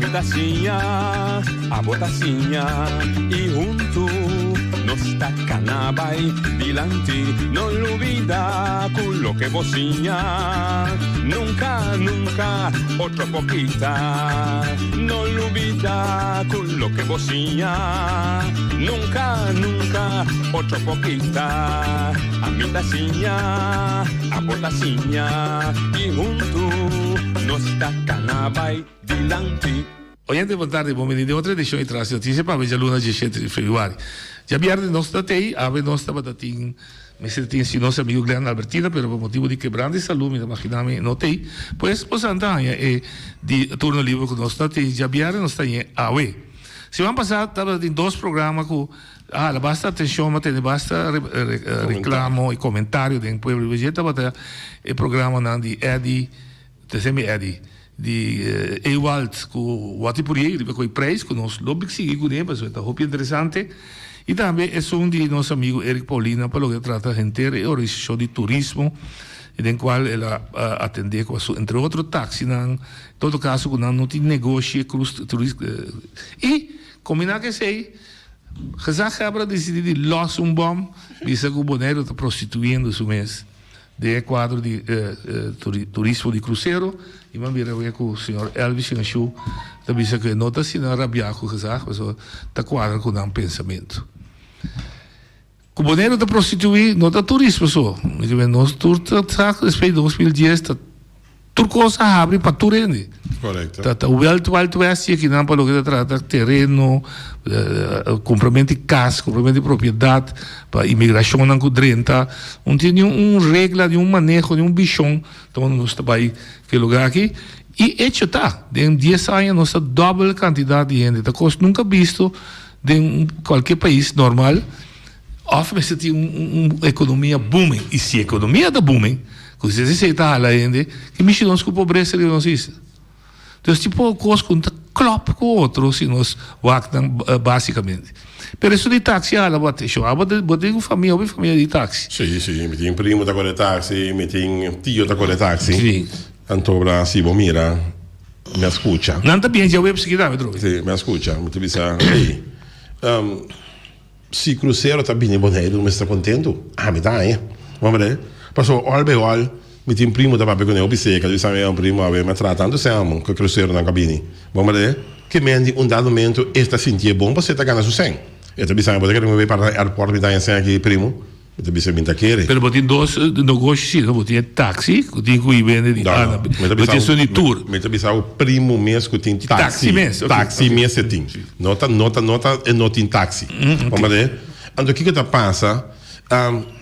Ami ta siña, abo ta siña y hunto nos ta cana bay dilanti. No lubida cu loke bo siña nunca, nunca otro por kita. No lubida cu loke bo siña nunca, nunca otro por kita. Ami ta siña, abo ta siña y hunto nos ta cana bay dilanti. Oyente bon tardi, bon bini den otro edicion di Tras di Noticia pa awe djaluna diesshete di februari. Djabièrnè nos ta tei, awe nos tabata tin, mester tin si nos amigo Glenn Albertina, pero pa motibu di kebran di salú mi ta magina mi no tei. Pues boso ta haña e di turno liber ku nos ta tin djabièrnè nos ta hañ'é awe. Siman pasá tabata tin dos programa ku a hala basta atencion, a tene basta reclamo y comentario den pueblo. Dje tabata e programanan di Eddy. Desde mi Eddy di Ewald cu Watty Pourier riba cu e prijs cu nos lo sigui cune pasobra ta hopi interesante y tambe esun di nos amigo Eric Paulina pa loke ta trata henter e organisacion di turismo den cual el a atende cu entre otro taxinan todo caso cu nan no tin negoshi cruz y combina cu esey Gezaghebber a dicidi di los un bom bisa cu Boneiru ta prostituyendo su mes. Den e kuadro di turismo di krusero i mi a mira wea ku señor Elvis Shinashu ta bisa ku e no ta asina rabiá ku gezag pasobra ta kuadra ku nan pensamentu. Ku Boneiru ta prostituí no ta turismo so, nos tur ta sa despues di 2010 ta. Tur kos a habri pa tur hende. Correcto. Ta ta wild wild west y akinan pa loke ta trata tereno, comprament di cas, comprament di propiedad, pa inmigracionnan cu drenta. Un tin ni un regla, ni un maneho, ni un vision ta unda nos ta bay ke lugar aki. Y hecho ta, den dies aña nos ta dobbel cantidad di hende. Ta cos nunca bisto den cualkier pais normal. Of mester tin un economia booming. Y si economia ta booming, cu si esey ta hala hende, ki mishi nos cu pobresa riba nos isla? Entonces tin poco cos cu no ta klop cu otro si nos wak nan basicamente. Pero esun di taxi a hala bo atencion. Abo bo tin un famia, hopi famia di taxi. Si, si. Mi tin primo ta core taxi, mi tin tio ta core taxi. Si. Anto bra si bo mira, mi a scucha. Nan ta bien djaweps aki tambe trobe. Si, mi a scucha. Mi ta bisa, hey, Si krusero ta bini Boneiru mi sta kontentu, ami ta haña. Bo mira? Pasobra ol bay ol, mi tin primo ta papia kuné hopi seka, ta bisa mi e primo awe mi a traha tantu sèn ku e kruseronan ku a bini. Bo mira? Ke men di un dado momento e ta sintié bon pasobra e ta gana su sèn. E ta bisa mi bo ta kere mi bay para na airport mi ta haña sèn aki primo? Mi ta bisa mi ta kere. Pero bo tin dos negoshi si, no? Bo tin e taxi ku tin ku i bende di A na B. Bo tin esun di tour. Mi ta bisa bo primo mes ku tin taxi. Taxi mes, ok. Taxi mes e tin. No ta, no ta, no ta e no tin taxi. Bo Anto kiko ta pasa?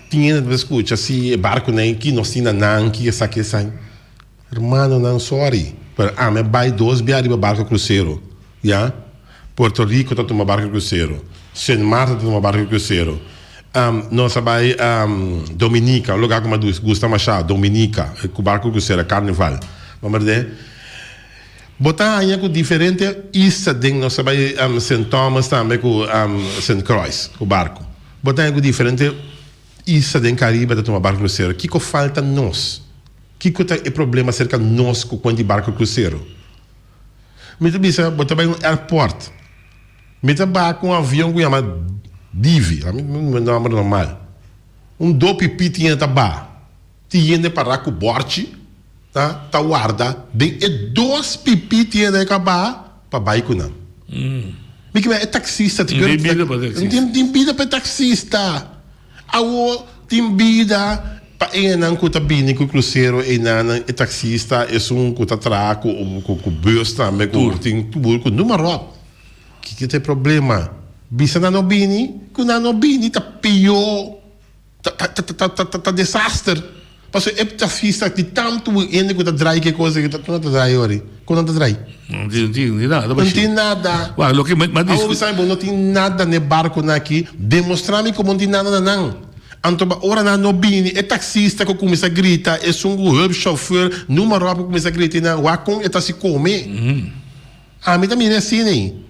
Tin hende ta skucha si e barkunan ki nos tin na nan, ki esaki esai. Hermanonan sorry, pero ami a bai dos bia riba barco crucero, ya. Puerto Rico ta tuma barco crucero, Sint Maarten ta tuma barco crucero, nos a bai Dominica, un lugar cu mi a gusta masha, Dominica, cu barco crucero, Carnival. Bo merde? Bo ta haña cu diferente isla den, nos a bai Sint Thomas tambe cu Sint Croix cu barco. Bo ta haña cu diferente isla den Caribe ta tuma barco crucero. Kico falta nos? Kiko ta e problema serka nos ku kuent di barko krusero? Mi ta bisa bo ta bai un airport. Mi ta baha ku un avion ku yama Divi, ami mi nomber normal. Un do pipí tin hende ta baha. Tin hende pará ku bòrchi ta ta warda den e dos pipí tin hende ka baha pa bai ku nan. Mi ke e taksista tin bida pa e taksista. Tin bida pa e taksista. Awor tin bida pa enan ku ta bini ku krusero, enanan, e taksista, esun ku ta traha ku ku bus tambe ku tin tur ku numa ròt. Kiko ta e problema? Bisa nan no bini? Ku nan no bini ta pió, ta ta ta ta ta desaster. Pasobra e taksista di tantu hende ku ta drai ke kos aki, ku nan ta drai ori? Ku nan ta drai? No tin nada. No tin nada. Wak, loke mi a Awor bisa mi bo no tin nada n'e barconan aki, demostra mi como no tin nada na nan. Anto ba ora nan no bini, e taxista cu cuminsa grita, esun cu hulpchauffeur, numa rop cu cuminsa grita einan, wak con e ta si come. Ami ta mira asina ei.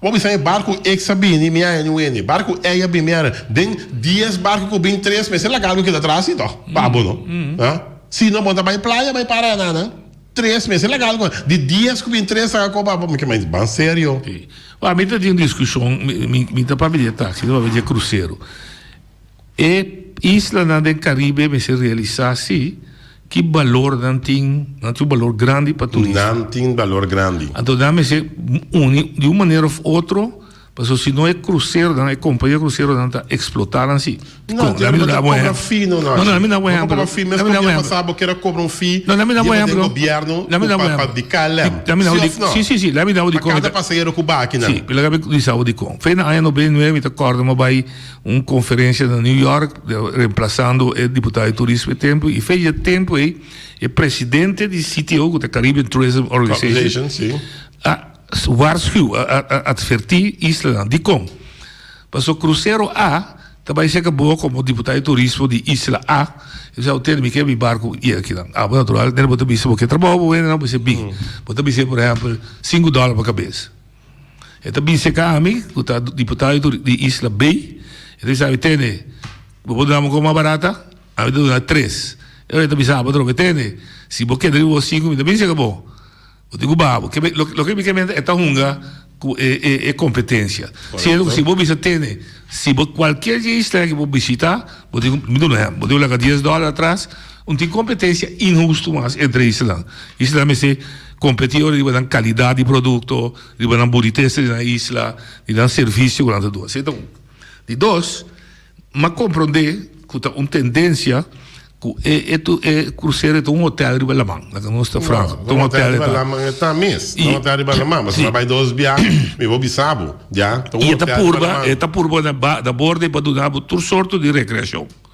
Bo bisa mi barco X a bini, mi a haña un Barco Y a bini, mi a haña. Den dies barco cu bin tres mester laga algo keda atras si toh, pa bo no. Si no bo ta bay playa bay para nan. Tres mester laga algo di dies ku bin tres a koba bo mi ke mas ban serio. Si. Wak mi ta tin un diskushon mi mi ta papia di e taxi mi ta papia di e krusero. E islanan den Karibe mester realisa si ki balor nan tin, nan tin un balor grandi pa turista. Nan tin balor grandi. Anto nan mester uni di un manera of otro. Pasobra si no e cruceronan, e compañia cruceronan ta explota nan si. No, Con, bo ta cobra fee no No, no, mi da un ehempel. Bo cobra fee, mes como dia pasa bo kier a cobra un fee no, mi da un ehempel. Gobierno cu pa di KLM. Si of no? Si, si, si, mi da un Pa cada pasahero cu ba akinan. Si, laga mi bisa bo dicon. Fe na aña 99 mi ta corda mi a bay un conferencia na New York reemplazando e diputado di turismo e tempo y fe di e tempo ey e presidente di CTO cu ta Caribbean Tourism Organization a Waarschuw, a advertí islanan. Dikon? Pasobra krusero A ta bai seka bo komo diputado di turismo di isla A, i bisa, Tene, mi ke mi barku yega akinan. Abo natural, nel bo ta bisa bo ke trabou bo wende nan, bo bisa bin. Bo ta bis'é, por ehèmpel, sinku dòler pa kabes. E ta bin seka ami, ku ta diputado di isla B, e ta bisa mi, Tene, bo por duna mi un kos mas barata? Ami ta duna tres. E ora e ta bisa abo atrobe, Tene, si bo keda riba bo sinku, mi ta bin seka bo. Bo tin ku baha bo. Loke mi ke menta e ta hunga ku e kompetensia. Siendo ku si bo bisa tene, si bo kualkier di e isla ku bo bishita, bo tin ku, mi duna un ehèmpel, bo tin ku laga dies dòler atras, un tin kompetensia inhustu mas entre islanan. Islanan mester kompetí ora riba nan kalidat di produkto, riba nan bunitesa di nan isla, di nan servisio ku nan ta duna. Esei ta un. Di dos. M'a komprondé ku ta un tendensia ku e e tu e krusero e ta un hotel riba laman. Laga nos ta franko. Ta un hotel riba laman e ta mes. Ta un hotel riba laman. Pasobra bai dos bia mi por bisa bo. Ya. Ta un hotel riba laman. I e ta purba na ba na borde pa duna bo tur sorto di rekreashon.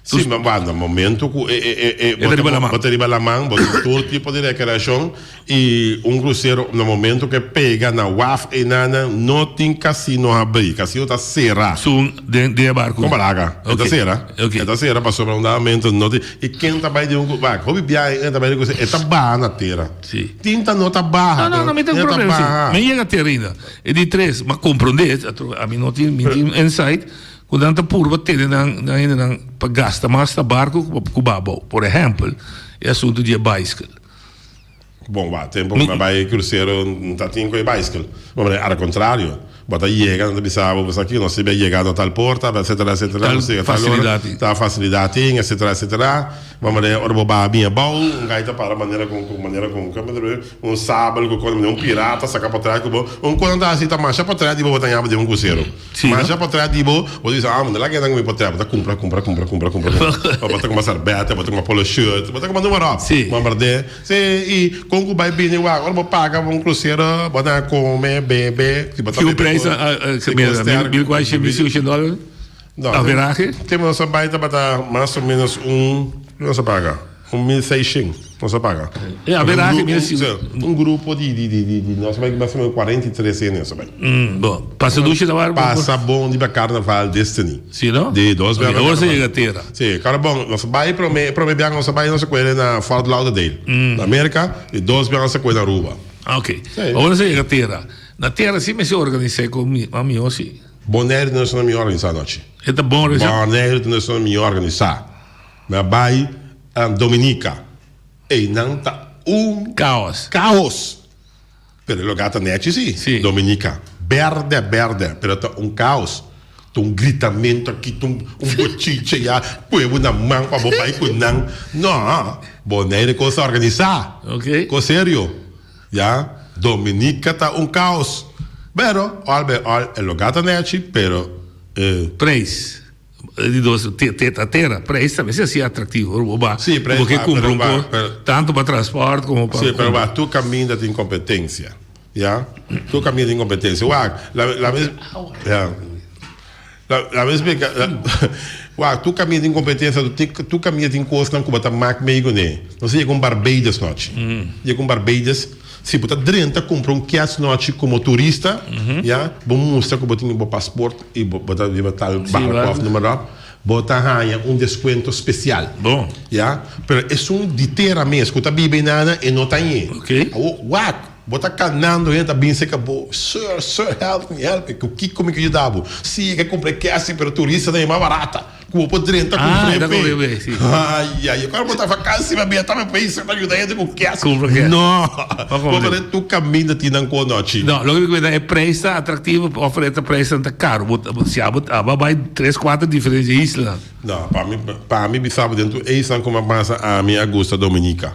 Si, ma ba na momento ku e e e E ta riba laman. Bo ta riba laman, bo tin tur tipo di rekreashon. I un krusero na momento ku e pega na waf einan no tin kasino habrí, kasino ta sera. Sun den den e barku. Kon balaga, e ta sera, e ta sera pasobra un dado momento no tin, i ken ta bai den un wak, hopi biahe e ta bai den un krusero, e ta baha na tera. Si. Tin ta no ta baha, No, no, no mi tin e ta problema si. baha. Mi yega tera ainda. E di tres, m'a komprondé, ami no tin, mi tin insight, ku nan ta purba tene nan nan hendenan pa gasta mas na barku ku baha abou. Por ehèmpel, e asuntu di e baiskel. Bon, wak tempo ku mi a bai krusero N ta tin ku e baiskel. Bo mira al kontrario, bo ta yega nan ta bisa bo bo aki nos ta yega na tal porta, etcetera etcetera, Tal nos yega tal ora, fasilidat tin. tal fasilidat tin, etcetera etcetera. Bo mira ora bo baha bin abou, un gai ta para manera ku ku manera ku un sabel ku kos, manera un pirata saka potret ku bo. Un kos nan ta hasi ta masha potret di bo bo ta ñaba den un krusero. Sí, no? Masha potret di bo, bo ta bisa, ah, mi no laga nan ku mi potret, bo ta kumpra kumpra kumpra kumpra kumpra kumpra. Bo ta kumpra sèrbètè, bo ta kumpra polo shirt, bo ta kumpra noem maar op. Sí. Bo bard'é. Sí, i kon ku bai bini wak, ora bo paga pa un krusero, bo ta kome, bebe, si bo ta Ki bebe prijs ku a si mira, ku sterk. mil kuashi, mil sinku shen dòler? No, Averahe? Tempu nos a bai tabata mas o ménos un, ki nos a paga? Un mil seishen nos a paga. E averahe mil Si, un grupo di, di, di, di, di, nos a bai mas o ménos 43 hende nos a bai. Bon, pasa dushi ta wak? Pasa bon riba Carnaval Destiny. Si no? Di dos Ok, biaha awor carnaval. se yega tera. Si, karo bon, nos a bai prome, prome biaha nos a bai nos a kuere na Fort Lauderdale, na Merka, i dos biaha nos a kuere na Aruba. Ok, Si. awor se yega tera. Na tera si mester organis'é ku mi, a mihó si. Boneiru ta nos mihó organisá anochi. E ta bon organisá? Boneiru ta nos mihó organisá. Mi a bai Dominica, einan ta un Kaos. kaos. Pero e lugar ta nechi si. Sí. Dominica. Berde berde, pero ta un caos. Ta un gritamento aki, ta un un bochinche ya, pueblo na man pa bo bai cu nan. No, Bonaire cos ta organisa. Ok. Cos serio. Ya, Dominica ta un caos. Pero, al bij al, e lugar ta nechi, pero e. Prijs. Di dos te ta tera prijs ta mester así atractivo ora bo ba Sí, prijs bo ke ba, cumpra pero un ba, cos pero tanto pa transport como pa Sí, pero ba tur caminda tin competencia, ya. Tur caminda tin competencia. Wak, la la mi ya. La la mi splica, wak, tur caminda tin competencia, tur caminda tin cosnan cu bo ta mak mei cune. Nos a yega un Barbados nochi. Yega un Barbados. Si bo ta drenta kumpra un kèts nochi komo turista, ya, bo mustra ku bo tin bo pasport i bo ta riba tal barko òf noem maar op, bo ta haña un deskuento spesial. Ya, pero esun di tera mes ku ta biba einana e no ta hañ'é. Awor, wak, bo ta kanando hende ta bin serka bo, Sir, sir, help me, help me, ku kiko mi ke yuda bo? Si, e ke kumpra e kèts pero turistanan e mas barata. Ku bo por drenta ku Ah, ta prepe. ku prepe, si. Ai, ai, ora bo ta vakansi ba bia ta me país ta yuda hende ku kes. Kumpra kes. No. Bo Bo komprende. por tur kaminda tin nan konochi. No, loke mi kuenta e prijs ta atraktivo of e ta prijsnan ta karo. Bo ta si abo abo a bai tres kuater diferente islanan. No, pa mi pa mi bisa bo den tur e islan ku mi a pasa ami a gusta Dominica.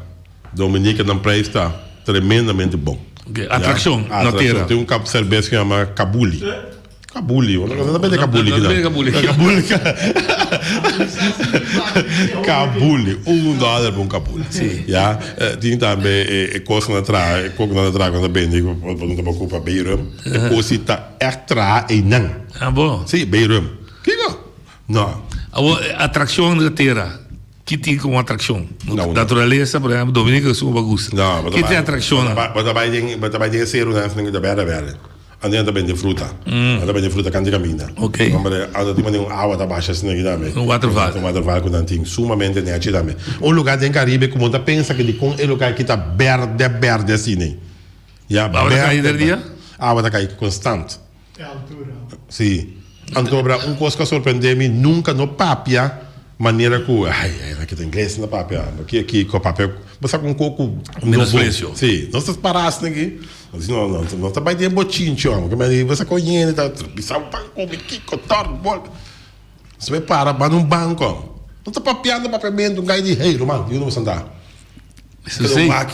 Dominica nan prijs ta tremendamente bon. Ok, atrakshon na tera. Atrakshon. Tin un kap serbes ku yama Kabuli. Kabuli, no ta bende Kabuli No ta bende Kabuli. Kabuli. Kabuli, un dòler pa un Kabuli. Si. Ya, tin tambe e kos ku nan ta traha, e kos ku nan ta traha ku nan ta bende ku nan ta por kumpra bei rum. E kos si ta ègt traha einan. Ah bo. Si, bei rum. Kiko? No. Awor, atrakshon na tera. Ki tin komo atrakshon? No, Naturalesa, por ehempel, Dominica esun bo a gusta. No, bo ta Ki tin bai, atrakshonnan? bo ta bai den, bo ta bai den e serunan esnan ku ta bèrdè bèrdè. Anto nan ta bende fruta. Nan ta bende fruta kanti kaminda. Ok. Hombre, anto tin manera un awa ta basha asina aki tambe. Un waterval. Un waterval ku nan tin sumamente nechi tambe. Un lugá den Caribe ku bo ta pensa ku dikon e lugá aki ta bèrdè bèrdè asina. Ya, Awa ta kai bèrdè der dia? Awa ta kai konstant. E altura. Sí. Anto bra un kos ku a sorprendé mi, nunka no papia manera ku, ai, ai, nan kita ingles na papia, ki ki ku a papia, bo sa ku un kos ku no bon. Menosprecio. Sí. Nos ta pará asina aki, nos di no, no, nos ta bai den bochinchi ora, bo bo sa ku hende ta bisa bo pan kome kiko, tòrt, bòl. Nos ta bai para banda un banko, nos ta papiando papiamentu, un gai di, hey, ruman, di unda bo sa anda? Eso sí. Wak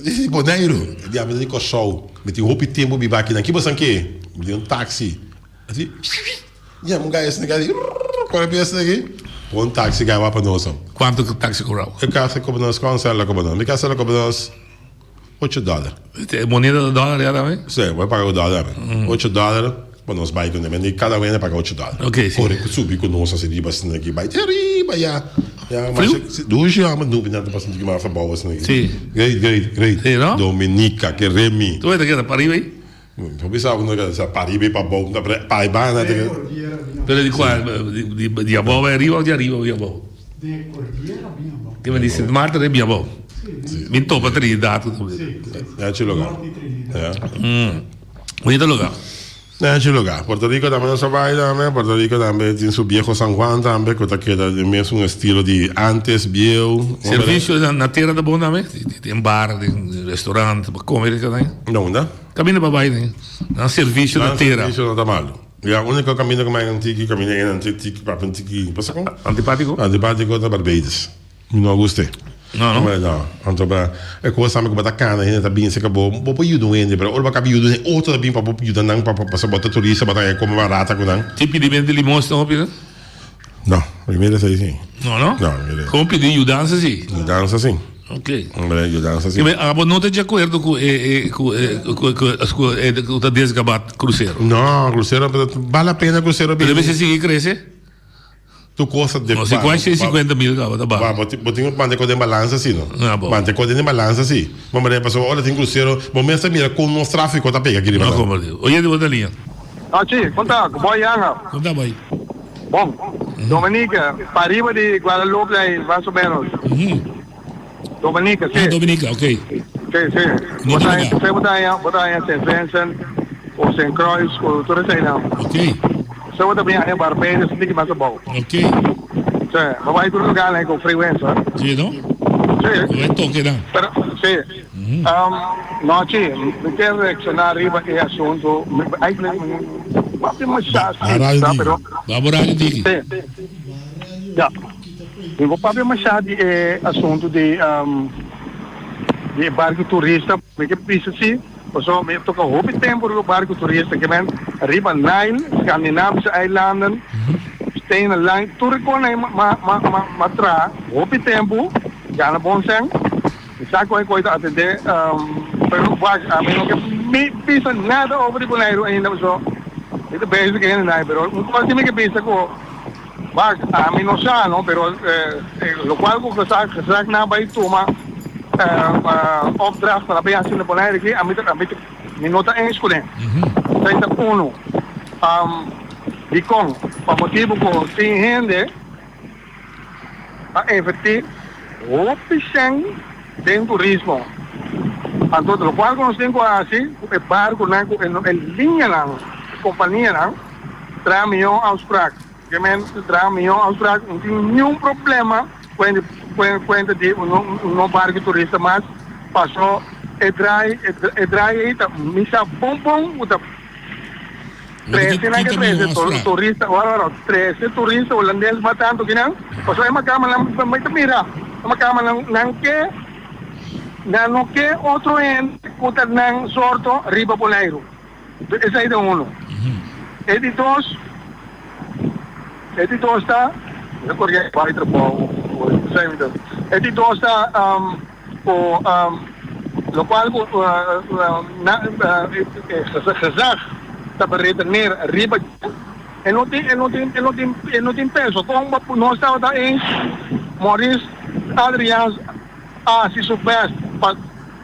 di Boneiru, di ami ta di Kòrsou. Mi tin hopi tempu biba akinan. Ki bosan ke? Mi tin un taksi. Asi, yama un gai asina, gai kore bia asina aki. Pon un taksi gai wak pa nos. Kuantu ku taksi kobrau? E taksi kobra nos, kuantu sèl a kobra nos? Mi ka sèl a kobra nos ocho dòler. Moneda ta dòler ya tambe? Sí, bo a paga ku dòler tambe. Ocho dòler. Pa nos bai ku nan, kada wende paga ocho dòler. Ok, si. Kore ku subi ku nos asina riba asina aki bai te riba ya. Ya, Friu? masha, dushi ya, ma nubi nan ta pasa un tiki mas abou asina aki. Si. Great, great, great. Si, no? Dominica, ke remi. Tu wete keda pariba ei? No bisa ku no keda sa pariba i pabou, ta pre, pa e banda te. De Cordiera bin abou. Pero di kua? Di, di, di abou bai riba of di ariba bin abou? De Cordiera bin abou. Ke men di Sint Maarten e bin abou. Si. Bin topa Trinidad ku Si, si. Ya, chi lugar. Norte di Trinidad. Ya. Bonito lugar. Nechi lugar. Puerto Rico tambe nos a bai tambe. Puerto Rico tambe tin su Viejo San Juan tambe cu ta keda den mesun estilo di antes, bieu. Servicio na tera ta bon tambe? Tin bar, tin restaurant pa come rica tambe? Na unda? Caminda pa bai den. Nan servicio na tera. Nan servicio no ta malo. Ya, unico caminda cu mai tiki, caminda ena tiki, papia tiki, pasa con? Antipatico? Antipatico ta Barbados. Mi no a gust'é. No, no? No, no. Anto pa e kos tambe ku bo ta kana hende ta bin serka bo, bo por yuda un hende, pero ora bo kaba yuda un hende, otro ta bin pa bo yuda nan pa pasobra bo ta turista, bo ta haña kome barata ku nan. Tin pidimento di limosna hopi no? No, mi mira esei si. No, no? No, mi mira. Kon pidi yudansa si? Yudansa si. Ok. Mi mira yudansa si. Abo no ta di akuerdo ku e ku e ku ku e ku ta desgabat krusero? No, krusero bal la pena krusero Pero mester sigui krese? Tu cosa de No, si cuai 150 mil caba ta ba. Bo tin cu mante cos den balansa si no. Ah, bo. Mante cos den balansa si. Bo mira pasobra ora tin crucero, bo mes ta mira con nos trafico ta pega aki riba No, nan. como digo. Oye, di bo ta liña. Achi, con ta? Cu boy yanga? Con ta boy? Bon. Dominica, pariba di Guadalupe ahí, mas o menos. Dominica, si. Ah, Dominica, ok. Si, si. Bo ta haña, bo ta haña, bo ta haña Saint Vincent o Saint Croix o tur eseinan. Ok. So bo ta bin haña Barbados un tiki mas abou. Ok. Si, bo bai tur lugarnan ku freewinds, hoor. Si, no? Si. Bo bai toke nan. Pero, si. Nochi, mi kier reacciona riba e asunto. Eigenlijk, mi papia masha Ba si, sa, pero. Ba bo radio tiki. Si. Ya. Mi por papia masha di e asuntu di di e barku turista. Mi ke bisa si, pasobra mi a toka hopi tempu riba barku turista, ke men riba Nile, Skandinavische eilanden, Stenen Line, tur e kon ei ma ma ma traha hopi tempu, gana bon sèn. Mi sa kon e koi ta atendé, pero wak ami no ke bisa nada over di Boneiru ainda pasobra mi ta bezig ku e hendenan ei, pero un kos si mi ke bisa ku. Bak, ami no sa no, pero locual cu gezag, gezag nan bay tuma opdracht pa nan bay haci na Bonaire aki, ami ta, ami ta, mi no ta eens cu ne. Esey ta uno. Dicon? Pa motibo cu tin hende a inverti hopi cen den turismo. Anto locual cu nos tin cu haci cu e barconan, cu e liñanan, e companianan, traha miho afspraak. Ke men traha mihó afsprak, no tin niun problema kuenta di no barku turista mas, paso e draai e draai ei ta misa bon bon ku ta trese nan ke trese turista, wara wara, trese turista hulandes mas tantu kinan, paso e makama nan mi ta mira e makama nan nan ke nan no ke otro hende ku ta nan sorto riba Boneiru. Esei ta uno. E di dos, e di dos ta, mi ta koriendo bai trabou, e di dos ta ku lokual ku e gezag ta beredeneer riba dje, e no tin, e no tin, e no tin, e no tin peso. Kon nos tabata eens Maurice Adriaans a hasi su best pa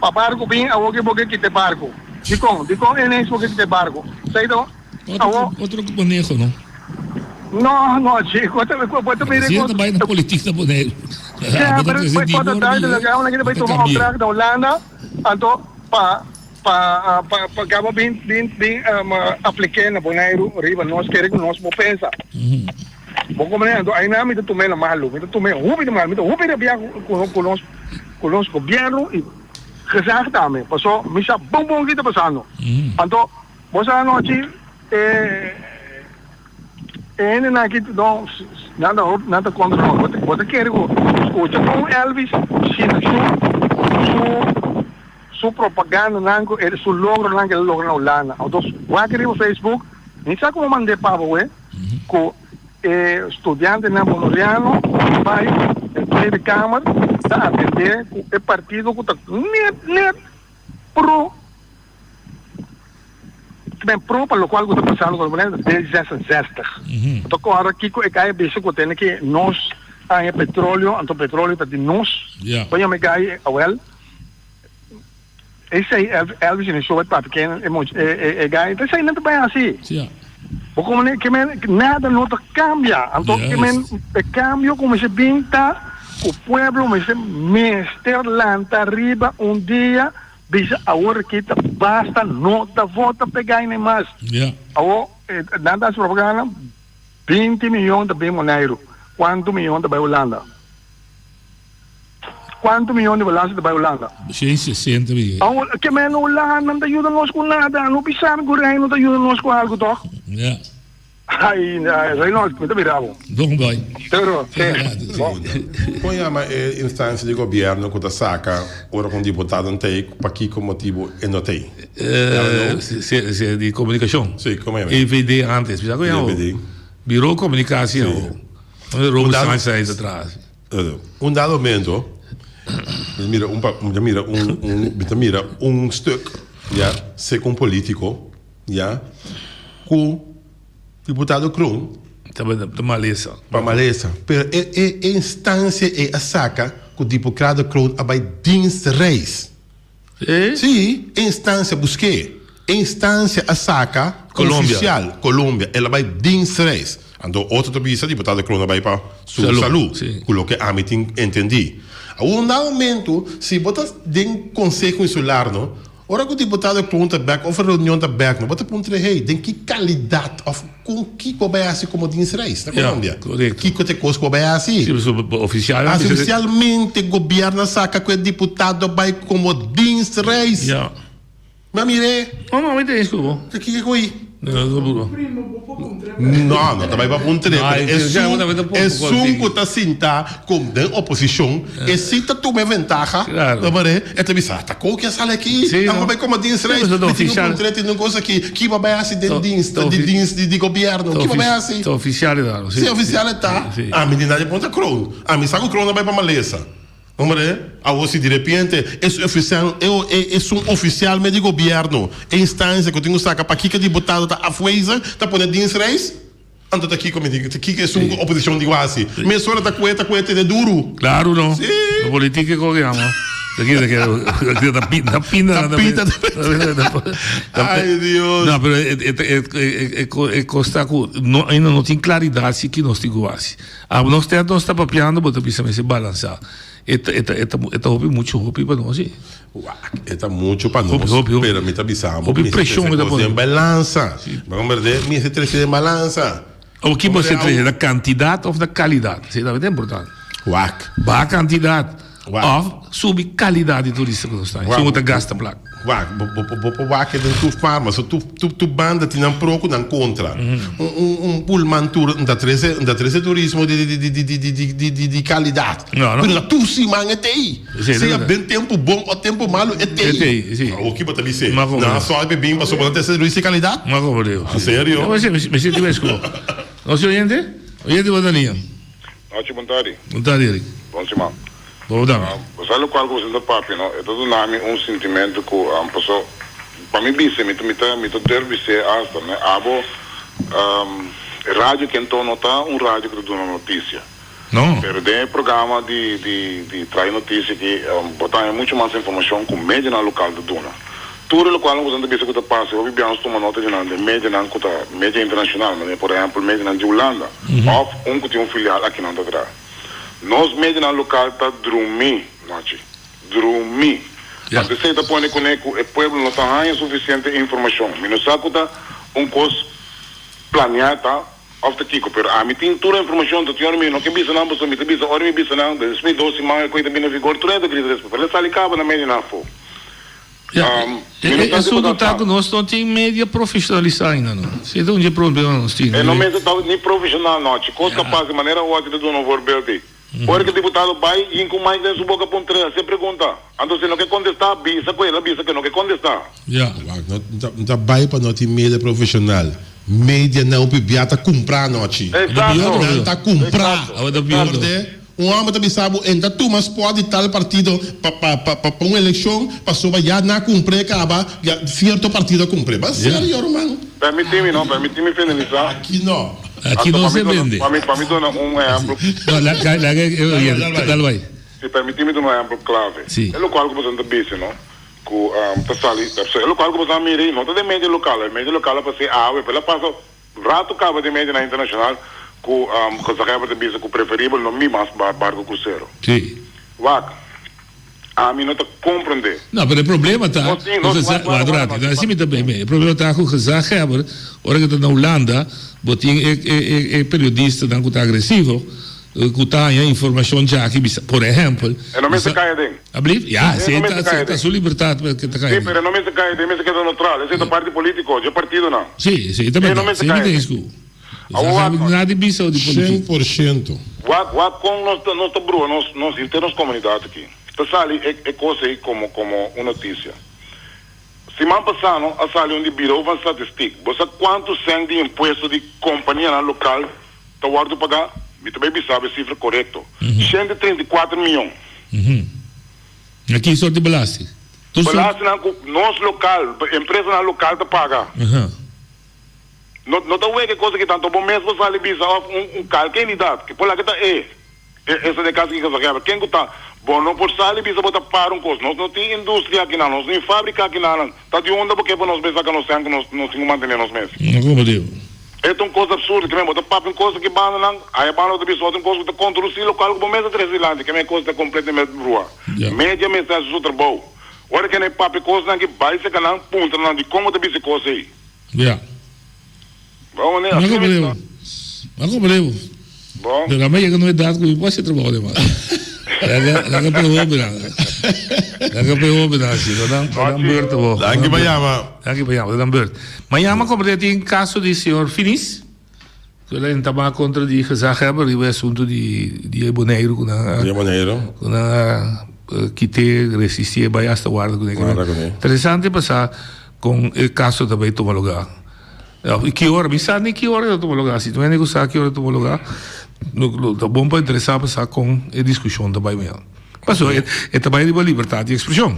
Pa barku bin awor ke bo ke kita e barku. Dikon? Dikon e neis bo ke kita e barku? Esei ta awor. Otro maneho no? No, no chico. Bo ta mira Si e ta bai na politik na Boneiru. Ja, pero bo ta duidelijk. Awor nan ke ta bai tuma opdracht na Hulanda anto pa pa pa kaba bin bin bin aplik'é na Boneiru riba nos kere ku nos bo pensa. Bo komprende? Anto ainan mi ta tum'é na malu. Mi ta tum'é hopi na malu. Mi ta hopi rabia ku nos. Ku nos gobierno y gezag tambe paso mi sa bon bon ki ta pasando anto bo sa anochi e e hendenan aki no nan ta hopi nan ta kontra nos bo ta bo ta kere ku skucha kon Elvis sina su su su propagandanan ku su logronan ku el a logra na Hulanda anto wak riba Facebook mi sa komo mand'é pa bo we ku E studiantenan Bonoriano bai den Tweede Kamer ta atendé ku e partido ku ta net net pro ben pro pa lokual ku ta pasando ku Bonaire ta D66. Bo ta kòrda kiko e kai a bisa ku tene ke nos haña petroleo anto petroleo ta di nos. Bo yama e kai awèl. Esei Elvis en e show e papia ken e mucha e e guy ta esei nan ta bai hasi. Sí. Bo como ne ke men nada no ta cambia. Anto ke men e cambio ku mester bin ta ku pueblo mester mester lanta riba un dia bisa awor aki ta basta no ta vota p'e guy nan mas. Awor nan ta hasi propaganda 20 miyon ta bin Boneiru kuantu miyon ta bai Hulanda. Kuantu miyon di balansa ta bai Hulanda? 160 miyon. Awor, ke men Hulanda no ta yuda nos ku nada. No bisa mi ku Reino ta yuda nos ku algu tòg? Ja. Ai, Reinold, mi ta mira bo. Don bai. Pero, sí. Bon. Kon yama e instansia di gobièrnu ku ta saka ora ku un diputado no ta ei, pa kiko motibu e no ta ei? Si, di komunikashon. Sí, komo yama? EVD antes. Bisa kon yama? EVD. Biro Komunikasi awor. Robert Sanchez a ita traha. Un dado momento, mi mira un mi ta mira un un mi ta mira un stuk ya seca un politico ya cu diputado Kroon Tabata pa malesa. Pa malesa pero e e e instancia ey a saca cu diputado Kroon a bay dienstreis. Sí, e instancia busk'é. E instancia a saca Colombia. oficial, Colombia. El a bai dienstreis. Anto otro ta bisa diputado Kroon a bai pa su Salú, salú, sí. cu loke ami tin entendí. Awor un dado momento, si bo ta den Conseho Insular no, ora cu diputado Kroon ta bek of e reunion ta bek no, bo ta puntra, hey, den ki calidad of Con kico bo a bay haci como dienstreis na Colombia? Correcto. Kico ta e cos cu bo a bay haci? Sí, pasobra oficial. Haci oficialmente gobierno a saca cu e diputado a bay como dienstreis. Ja. Mi a mir'é. No, no, mi ta eens cu bo. Ta kico cu ei? No, no, no. No, no ta bay pa puntra, pero esun, esun cu ta sinta com den oposicion, e si ta tuma e ventaha, Claro. ta mare, e ta bisa, ta con ki a sali aki? Sí, Nan no. por bay como dienstreis, Sí, pasobra mi tin un oficial. puntra, tin un cos aki, ki bo a bay haci den To- dienst, to di ofi- dienst di, di gobierno, to ki bo a bay ofi- haci? To oficial e ta, Sí, oficial e ta. Sí. Ami di nadie puntra Kroon. Ami sa cu Kroon a bay pa malesa. Hombre, awor si direpente es oficial, e esun oficial me di gobierno, e instancia cu tin cu saca pakico diputado ta afwezig, ta pone dienstreis, anto ta kico mi di, ta kico esun oposicion di wasi? Mesora ta cue, ta cue tene duro. Claro no. Si. E politica cu yama. Ta kita ke ta pinta ta pinta Ta pinta ta Ay Dios. No, pero e e e e cos ta cu no ainda no tin claridad si ki nos tin cu haci. Abo nos te nos ta papiando bo ta bisa mester balansa. E ta e ta e ta e ta hopi mucho hopi pa nos si. Wak, e ta mucho pa nos, Hopi, hopi, hopi. pero mi ta bisa bo Hopi mester preshon trese e ta kos pone. den balansa. Bo komprende? Mester trese den balansa. Awor ki bo se trese, na kantidat òf na kalidat? Esei tambe ta importante. Wak. Baha kantidat Wak. òf subi kalidat di turista ku nos ta. Wak. Sin bo ta gasta plak. Wak, bo bo bo por wak den tur farma, so tur tur tur banda tin nan pro ku nan kontra. Un un un pulman tur n ta trese n ta trese turismo di di di di di di di di di kalidat. No, no. Pero na tur siman e t'ei. Esei ta Sea berdad. den tempu bon o tempu malu e t'ei. E t'ei, si. Awor ki bo ta bis'é? Mas como Nan a sòl pe bin pasobra bo ta trese turismo di kalidat? Mas como digo. En serio? No, mi mi sinti mes ku bo. Nos oyente? Oyente bo ta nia. Nochi bon tardi. Bon tardi Eric. Bon siman. Bo tambe. Bo sa lokual ku bo sinta papia no? E ta duna mi un sintimentu ku paso pa mi bisa mi ta mi ta mi ta durf bis'é asta ne abo e radio kentó no ta un radio ku ta duna notisia. No. Pero den e programa di di di trae noticia aki bo ta haña mucho mas informacion cu medianan local ta duna. Tur e locualnan cu boso ta bisa cu ta pasa hopi bia nos tuma nota di nan den medianan cu ta media internacional manera por ehempel medianan di Hulanda of un cu tin un filial aki nan ta traha. Nos medianan local ta drumi nochi. Drumi. Anto esey ta pone cune cu e pueblo no ta haña suficiente informacion. Mi no sa cu ta un cos planea ta. Of ta kiko, pero ami tin tur e informacion, ta tin ora mi no ke bisa nan, pasobra mi ta bisa ora mi bisa nan, despues di dos siman e koe ta bini na vigor, tur hende ta grita despues, pero el a sali kaba na medio nan afo. Ya, Mi no e sa si bo asunto ta ta sa. ku nos no tin media profesionalisá ainda no. Si ta un dje problema nos tin. E no mester ta ni profesional no, chikos kapas di manera awor ki ta duna un voorbeeld ei. Ora ku e diputado bai, yin ku mic den su boka puntra el hasi pregunta. Anto si no ke kontestá, bisa ku el a bisa ku e no ke kontestá. Ya. Wak, no ta no ta bai pa no tin media profesional. Media nan hopi bia ta kumpra anochi. Exacto. Nan ta kumpra. Awe ta pior. Orde, un hòmber ta bisa bo e ta tuma spòt di tal partido pa pa pa pa un elekshon pasobra ya nan a kumpr'é kaba, ya sierto partido a kumpr'é. Ba serio ruman? Permití mi no, permití mi finalisá. Aki no. Aki no se bende. Pa mi, pa mi duna un ehempel. No, la, la, la, la, dal bai. Si, permití mi duna un ehempel clave. Si. E locual cu boso ta bisa, no? Cu ta sali, e locual cu boso a mira ei no ta den media local. E media local a pas'é awe, pero el a pasa rato caba den medianan internacional cu gezaghebber ta bisa cu preferibel no mi mas barco crucero. Si. Wak, ami no ta comprende. No, pero e problema ta, Nos tin, nos, geza, wak, wak, wak, wak, wak, wak, si mi ta bay mee. E problema ta cu gezaghebber, ora cu ta na Hulanda, bo tin e, e, e, e periodistanan cu ta agresivo, cu ta haña informacion djaki bisa, por ehempel, E no mester bisa, caya den. Ablief? Ja, E si no e mester ta, si caya e ta den. su libertad pa ke ta caya Si, den. pero e no mester caya den, e mester keda neutral. Esey ta parti politico, dje partidonan. Si, si, ta E no berdad. mester Si, mi caya ta den. eens cu. Awor wak nos. Nada di bisa di Shen politica. por shento. Wak, wak kon nos ta, nos ta brua nos, nos henter nos komunidat aki. Ta sali e, e kos ei komo, komo un notisia. Siman pasá no a sali un di Bureau van Statistiek. Bo sa kuantu sèn di impuesto di kompanianan lokal ta wòrdu pagá? Mi ta bai bisa bo e sifra korekto. 134 mion. Na ki sort di belasting? Tur sort? Belastingnan ku nos lokal, empresanan lokal ta paga. No no ta wega e cosa ki tanto bo mes bo sali bisa of un un kalke entidat ke por laga ta e e esta den caso ki gezaghebber ken ku ta bo no por sali bisa bo ta para un cos nos no tin industria aki nan nos no tin fabrica aki nan ta di unda bo ke pa nos bay saca nos sèn ku nos nos tin ku mantene nos mes. No como digo. E ta un cos absurdo ke men bo ta papia un cosa ki banda nan aya banda bo ta bisa otro un cos ku ta controduci locual ku bo mes a trece dilanti ke men e cos ta completamente brua media mester haci su trabou ora ke nan e papia cosnan ki bay seca nan puntra nan dikon bo ta bisa e cos ey. Ja. Bon, meneer, Ma asina como mi debo. ta. Ma como debo. Bon. Pero a yega na edad cu mi por haci trabao demas. Laga, laga pe hobennan. Laga pe hobennan haci. No dan, no dan beurt awor. Danki pa yama. Danki pa yama, no dan beurt. Ma yama como de tin caso di señor Finis. Cu el a entama contra di gezaghebber riba e asunto di di e Boneiru cu nan a. Di e Boneiru. Cu nan a kite, resisti e bay hasta warda cu ne. Warda cu ne. Interesante pasa. Con e caso ta bay tuma lugar? Y ki ora? Mi sa ni ki ora ta tuma lugar. Si tu hende cu sa ki ora ta tuma lugar, lo ta bon pa interesa pa sa con e discusion ta bay mañana. Pasobra e, e ta bay riba libertad di expresion.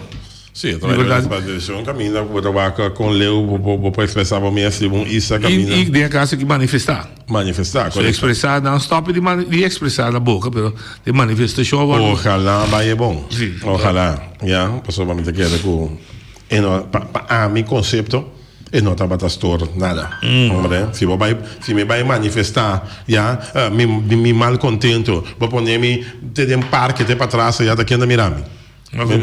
Sí, e ta bay riba libertad di expresion. Caminda cu bo ta wak con leu bo bo bo por expresa bo mes riba un isla caminda. Y, y den e caso aki manifesta. Manifesta, So expresa, nan stop di mani, di expresa na boca, pero den manifestacion a wordo. Ojalá bay e bon. Sí. Ojalá, ya. Pasobra mi ta kere cu. E no, pa, pa ami concepto, e no tabata stoor nada. Hombre, si bo bai, si mi bai manifesta, ya, mi, mi malcontento, bo pone mi te den parke, te patras, ya ta ken ta mira mi?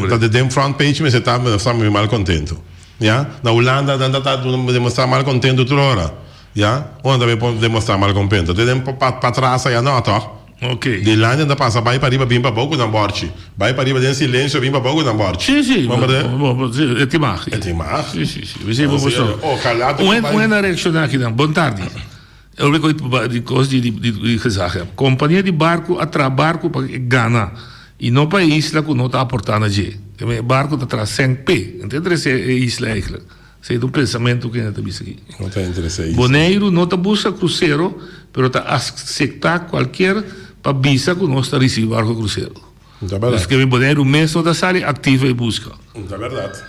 Ta de den front page mester ta demostra mi malcontento. Ya, na Hulanda nan ta ta demostra malcontento tur ora. Ya, unda ta por demostra mal contento. Te den pa patras aya no, toch? Ok. Dilanti nan ta pasa bai pariba bin pabou cu nan borchi. Bai pariba den silencio bin pabou cu nan borchi. Si, si. Bo comprende? Bo, bo, si, e tin mag. E tin mag. Si, si, si. Esei bo Así mostró. es. Ojalá te Un bai. un hende a reacciona akinan. Bon tardi. E ora cu di cos di di di gezaghebber. Compania di barco a traha barco pa e gana y no pa e isla cu no ta aporta na dje. E barco ta traha cen p'e. No ta interesa e isla eigenlijk. Esei ta un pensamentu ku hende ta bisa aki. No ta interesa isla. Boneiru no ta buska krusero, pero ta akseptá kualkier pa bisa ku nos ta risibí barku krusero. Ta bèrdat. Paske mi Boneiru mes no ta sali aktivo e buska. Ta bèrdat.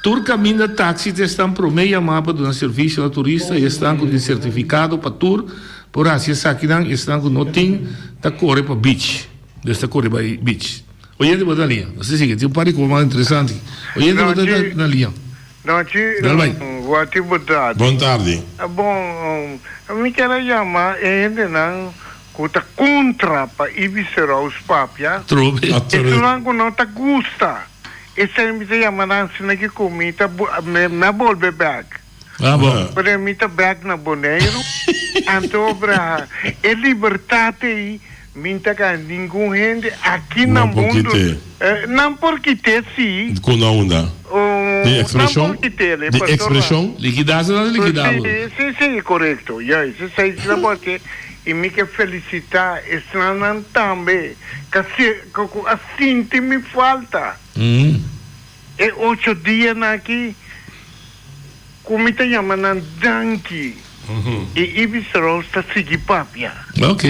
Tur kaminda taksi ta esnan promé yamá pa duna servisio na turista i esnan ku tin sertifikado pa tur por hasi esakinan i esnan ku no tin ta kore pa beach. Dus ta kore bai beach. Oyente bo ta na liña. Nos ta sigui. Tin un par di kos mas interesante. Oyente bo ta na liña. Nochi, Dal bai. Guati bo tardi. Bon tardi. Bon, mi kier a yama e hendenan ku ta kontra pa Ibis Roos papia. Trobe. Esunnan ku no ta gusta. Esei mi ta yama nan asina ki ku mi ta mi a bolbe bek. Ah, bon. Pero mi ta bek na Boneiru. Anto braha e libertat ei mi n'ta gana ningun hende aki na Nan por mundu. kit'é. Nan por kit'é si. Ku na unda? Di Nan ekspreshon? por kit'é le, Di pasobra. ekspreshon? Likidá se nan ta likidá bo. Si, si, si, korekto. Juist, esei si nan por hasié. I mi ke felisitá esnan tambe ku a sinti mi falta. E ocho dianan aki ku mi ta yama nan danki i Ibis Roos ta sigui papia. Ok.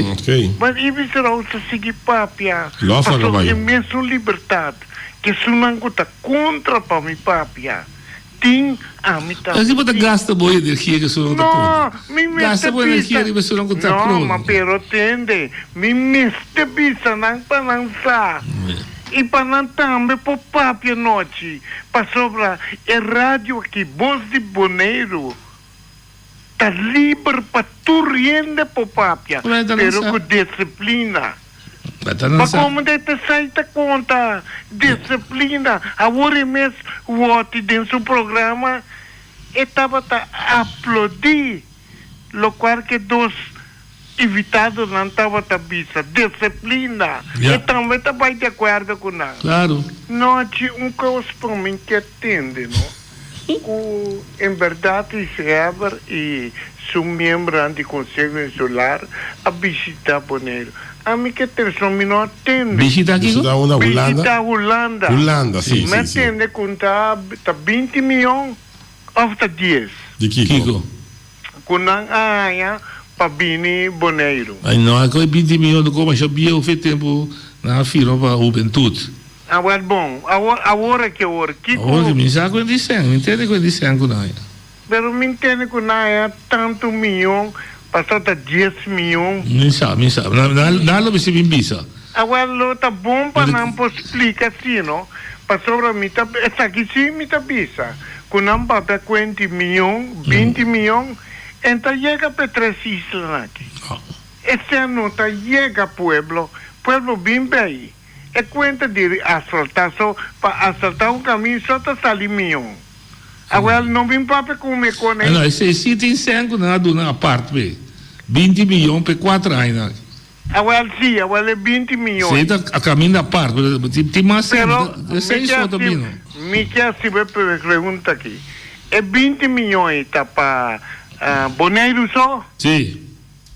But Ibis Roos ta sigui papia Los laga pasobra bai. e mesun libertad ke esunnan ku ta kontra pa mi papia tin, ami tambe Así bo ta tin. gasta bo energia ke esunnan ku ta No, kontra. mi Gasta mester bo energia bisa. riba esunnan ku ta No, pro. ma pero tende, mi mester bisa nan pa nan sa. I pa nan tambe por papia nochi, pasobra e radio aki, Bos di Boneiru, ta liber pa tur hende por papia, pero ku disiplina. Pa komo de ta sai ta konta disiplina, awor e mes wòti den su programa e tabata aplodí lokual ke dos Invitadonan tabata bisa, Disiplina! Ja. E tambe ta bai di akuerdo ku nan. Klaru. Nochi un kos pa mi ke tende no, ku en bèrdat Isheber i su miembronan di Konseho Insular a bishitá Boneiru. Ami ke tende, so mi no a tende. Bishitá kiko? Bishitá unda? Hulanda? Bishitá Hulanda. Hulanda, si, Mi a si, si. tende ku ta ta binti mion òf ta dies. Di kiko? Kiko? Ku nan a haña pa bini Boneiru. Ay no a koe binti mion no koma sha bieu fe tempu nan a firma pa hubentut. Awor bon, awor awor aki awor kiko. Awor aki mi sa ku e di sèn, mi ntende ku e di sèn ku nan haña. Pero mi ntende ku nan haña tantu mion, pasó ta dies mion. Mi sa, mi sa. Nan nan lo mester bin bisa. Awor lo ta bon pa nan por splika si no, pasobra mi ta esaki si mi ta bisa. Ku nan papia kuenti mion, binti mion, en ta yega p'e tres islanan aki. Esei no ta yega pueblo, pueblo bin bei. E kuenta di asfaltá so, pa asfaltá un kamin so ta sali mion. Awel, no bin papia ku mi kon ei. No, esei si tin sèn ku nan a duna apart p'e, binti mion p'e kuater añanan aki. Awel si, awel e 20 miyon. Si, ta a caminda apart, pero tin mas sèn, Pero e mi sèn ke so ta hasi, bino. mi ke hasi bo e pregunta aki. E 20 miyon ei ta pa Boneiru so? Si.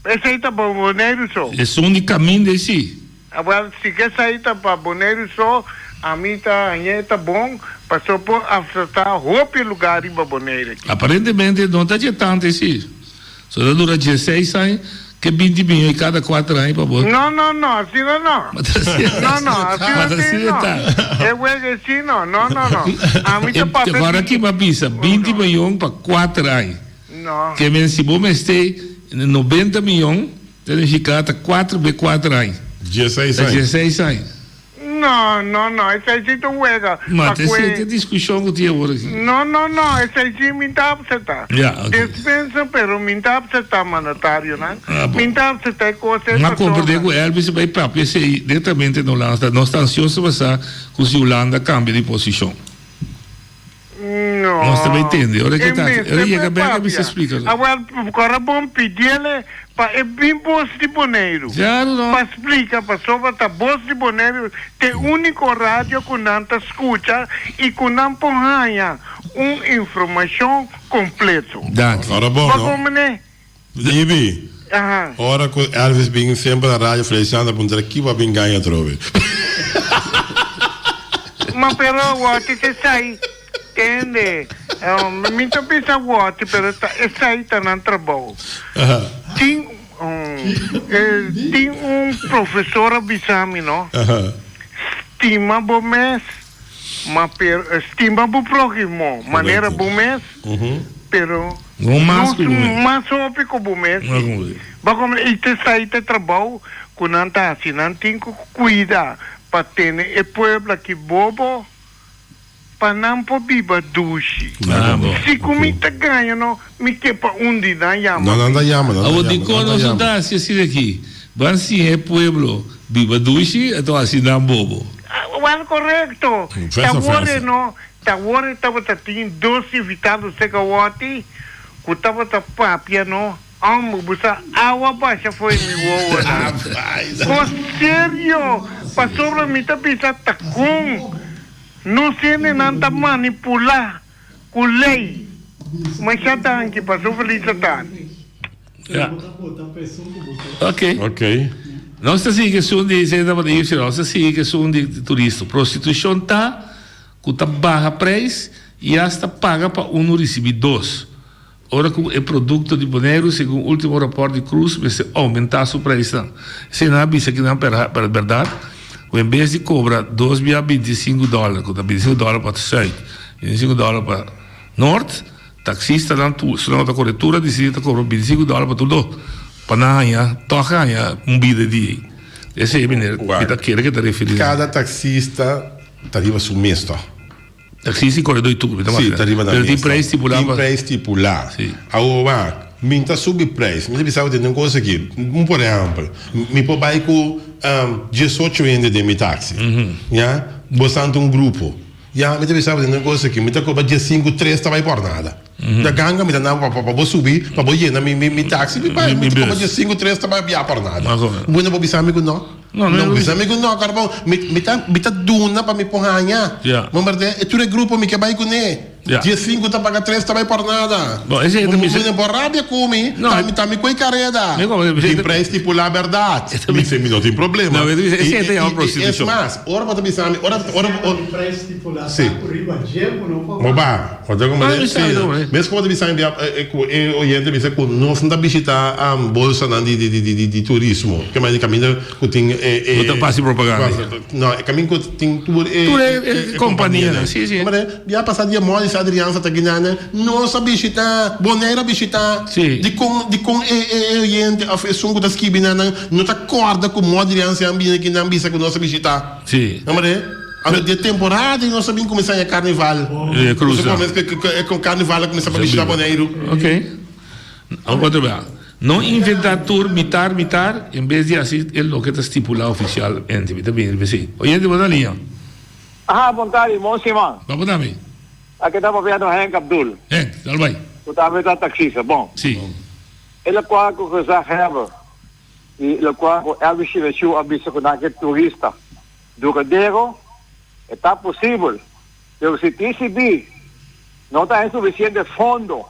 Esei ta pa Boneiru so? Esun di caminda ei si. Awel, si ke esei ta pa Boneiru so, ami ta haña e ta bon, pasobra por afecta hopi lugar riba Boneiru aki. Aparentemente no ta dje tantu ei si. So ta dura dieseis aña ke binti miño i kada kuater aña pa bo. No no no asina no. No no asina si no. E wega si no no no no. Ami ta papia di. Ora ki mi a bisa binti miyon pa kuater aña. No. Ke men si bo mester nobenta miyon ta nifiká ta kuater be kuater aña. Dieseis Ta aña. dieseis aña. No, no, no, esei si ta un wega. Ma Pa ta esei kue. ta e diskushon ku tin awor aki. No, no, no, esei si mi ta apseptá. Ya, ok. Despensa, pero mi ta apseptá mandatarionan. Ah, bon. Mi ta apseptá e kos ei Mi a komprendé pasobra. ku Elvis a bai papia esei direktamente na Hulanda. Nos ta ansioso pa sa ku si Hulanda kambia di posishon. No. Nos ta bay tende. Ora E ke ta, mester ora yega por bek a bisa papia. splika. Awel, kora bon pidiele pa e bin Bos di Boneiru. Claro no. Pa splika pasobra ta Bos di Boneiru t'e úniko radio ku nan ta skucha i ku nan por haña un informashon kompleto. Danki. Ora bon Bo no. komene? Libi, Aha. ora ku Elvis bin semper na radio Feliciano ta puntra ki bo a bin gaña atrobe. Ma pero awor te esai, tende, mi ta bisa awor pero ta esai ta nan trabou. Tin tin un profesor a bisa mi no, stima bo mes, ma pero stima bo próhimo manera bo mes, pero No mas ku bo mes. Mas hopi ku bo mes. Bo komo i ta esai ta trabou ku nan ta hasi. Nan tin ku kuida pa tene e pueblo aki bobo pa nan por biba dushi. Si ku mi ta gaña no, mi ke pa un di nan yama No, nan ta yama, nan ta Awor yama, dikon nan ta nos no yama. ta hasi asina aki? Ban siña e pueblo biba dushi, anto hasi nan bobo. Wel korekto. Versa, Ta worde versa. no, Ta worde tabata tin dos invitado cerca woti cu tabata papia no hombre bo sa awa basha fo'i mi wowonan. Cos serio pasobra mi ta bisa ta con nos hendenan ta manipula cu ley. Masha danki paso feliz tardi. Ja. Ok. Ok. Nos ta sigui esun di, esei tabata Yipsi, nos ta sigui esun di turista. Prostitucion ta ku ta baha preis i asta paga pa unu risibí dos. Ora ku e produkto di Boneiru, segun último rapòrt di Cruz, mester oumentá su preisnan. Esei nan a bisa ki nan per bèrdat ku en bes di kobra dos bia 25 dòler, ku ta 25 dòler pa sùit, 25 dòler pa nort, taksistanan tur, esnan ku ta kore tur a disidí ta kobra 25 dòler pa tur dos, pa nan haña tòg haña un bida di ei. Esei meneer mi ta kere ke ta referí. Kada taksista Ta riba su mes toch? Taxista y corredor y tur, mi ta Sí, ta riba nan Pero mes. tin prijs stipulá Tin pa. prijs stipulá. Sí. Awor wak, mi ta subi prijs. Mi ta bisa bo tende un kos aki. Un por ehèmpel, mi por bai ku diesocho hende den mi taxi. Ya, bosan ta un grupo. Ya, mi ta bisa bo tende un kos aki. Mi ta kobra diesinku, tres ta bai por nada. Ya ganga mi ta na pa pa bo subi, pa bo yena mi mi taxi, mi bai. Mi ta kobra diesinku, tres ta bai bia por nada. Bo no por bisa mi ku no? No, no bisa mi ku no, karbon. Mi, mi ta, mi ta duna pa mi por haña. Ja. Bo berde, e tur e grupo mi ke bai kuné. Ja. 15 ta paga tres ta bai por nada. Bon, esei ta bisa. Mi no por rabia ku mi, No, ta mi, ta mi ku e kareda. Mi como, Tin prijs stipulá bèrdat. Mi si mi no tin problema. No, esei ta I, yama i, i, prostitushon. Es mas, ora bo ta bisa mi, ora, ora, ora. Tin prijs stipulá, Si. ta ku riba dje bo no por Bo baha. baha. Bo ta Ah, komprendé? mi sa, mi ta komprendé. Mes ku bo ta bisa mi bia, ku e oyente bisa ku nos no ta bishitá bolsanan di, di, di, di, di turismo. Ke manera di kaminda ku tin e, e. Bo ta fasi propaganda. No, e kaminda ku tin tur e. Tur e kompanianan, si, si. Komprendé? Bia pasá dia Morris Adriaanse ta gina nos a bishitá, Bonaire a bishitá. Si. Dikon, dikon e, e, e oyente òf esun ku ta skibi nan nan no ta kòrda ku Morris Adriaanse a bini aki nan bisa ku nos a bishitá? Si. Komprendé? Anto di e temporada ei nos a bin kuminsá haña karnival. E krusa. Nos a kuminsá ku karnival a kuminsá pa bishitá Boneiru. Ok. Otro bia. No inventá tur mitar mitar en bes di hasi e loke ta stipulá ofisialmente. Mi ta bini riba esei. Oyente bo ta liña. Aha, bon tardi, bon siman. Babo tambe. Aki ta papiando Henk Abdul. Henk, dal bai. Ku tambe ta taksista. Bon. Si. E lokual ku gezaghebber i lokual ku Elvis Shirashu a bisa ku nan ke turista. Duradero, e ta posibel, pero si TCB no ta haña sufisiente fondo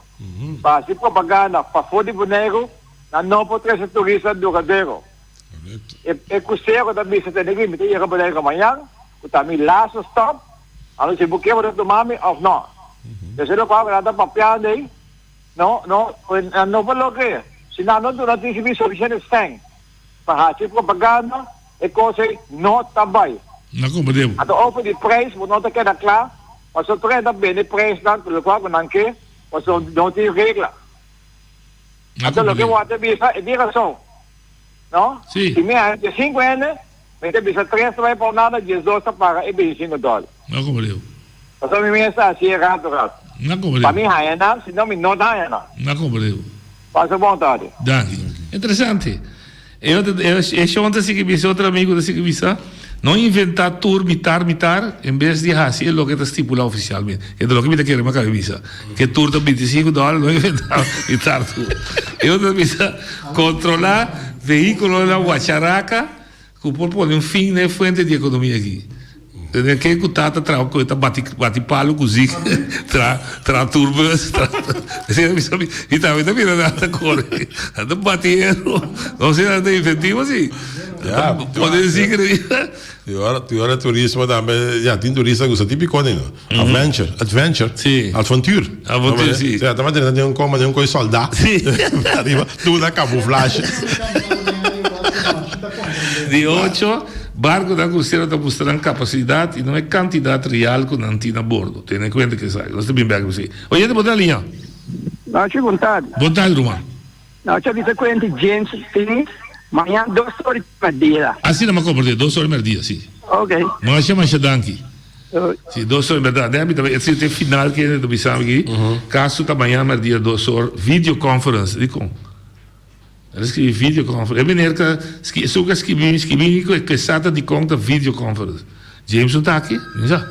pa hasi propaganda pafó di Boneiru, nan no por trese turista duradero. E e krusero ta bisa tene ki mi ta yega Boneiru mañan, ku ta mi laatste stop, anto si bo ke bo ta tuma mi òf no. Esei lokual ku nan ta papiando ei, no no nan no por loke si nan no duna TCB sufisiente sèn pa hasi propaganda. E kos ei no ta bai. Na komprendé bo. Anto over di prijs bo no ta keda kla, pasobra tur hende ta bende prijsnan ku lokual ku nan ke, pasobra no tin regla. Na Anto loke komprendé. bo a ta bisa e tin rason, no? Si. Si mi haña diesinku hende, mi ta bisa tres ta bai por nada, diesdos ta paga e bintisinku dòler. Na komprendé bo. Pasobra mi mes ta hasié rato rato. Na komprendé Pa bo. mi haña nan, si no mi no ta haña nan. Na komprendé bo. Pasa bon tardi. Danki. Interesante. E otro, e, e shon ta sigui bisa, otro amigo ta sigui bisa. No inventá tur mitar mitar en bes di hasi e loke ta stipulá ofisialmente. E ta loke mi ta kere mi a kaba di bisa. Ke tur ta bintisinku dòler no inventá mitar tur. E otro ta bisa kontrolá vehíkulonan wacharaka ku por pone un fin na e fuente di ekonomia aki. Tene ken ku ta ta traha ku e ta bati bati palu ku zik tra tra turbus tra esei ta bisa mi mi tambe ta mira nan ta kore nan ta bati hero no si nan ta inventivo si Ya, pone zik riba Ti ora ti ora turismo tambe ya tin turista gusta tipiko ni no adventure adventure Si. avontuur Avontuur, si. Ya ta manera den un koma den un koi solda Si. ariba tur na camuflaje. Di ocho, barconan crucero ta mustra nan capacidad y no e cantidad real cu nan tin na bordo. Tene cuenta cu esaki. Nos ta bin bek cu esey. Oyente, bo ta liña? Nochi, bon tardi. Bon tardi, ruman. Nochi, a bisa cuenta James Finis, mañan dos ora di merdia. Asina mi a comprende, dos ora di merdia, si. Ok. Masha, masha danki. Si, dos ora, berdad. Nè, mi ta bai, esei ta e final ke ta bisa mi aki. Caso ta mañan merdia dos ora, video conference. Dikon? El a skibi video conference. E meneer ka ski, esun ka skibi mi, skibi mi ku e sa ta dikon ta video conference. James no ta aki? Mi sa.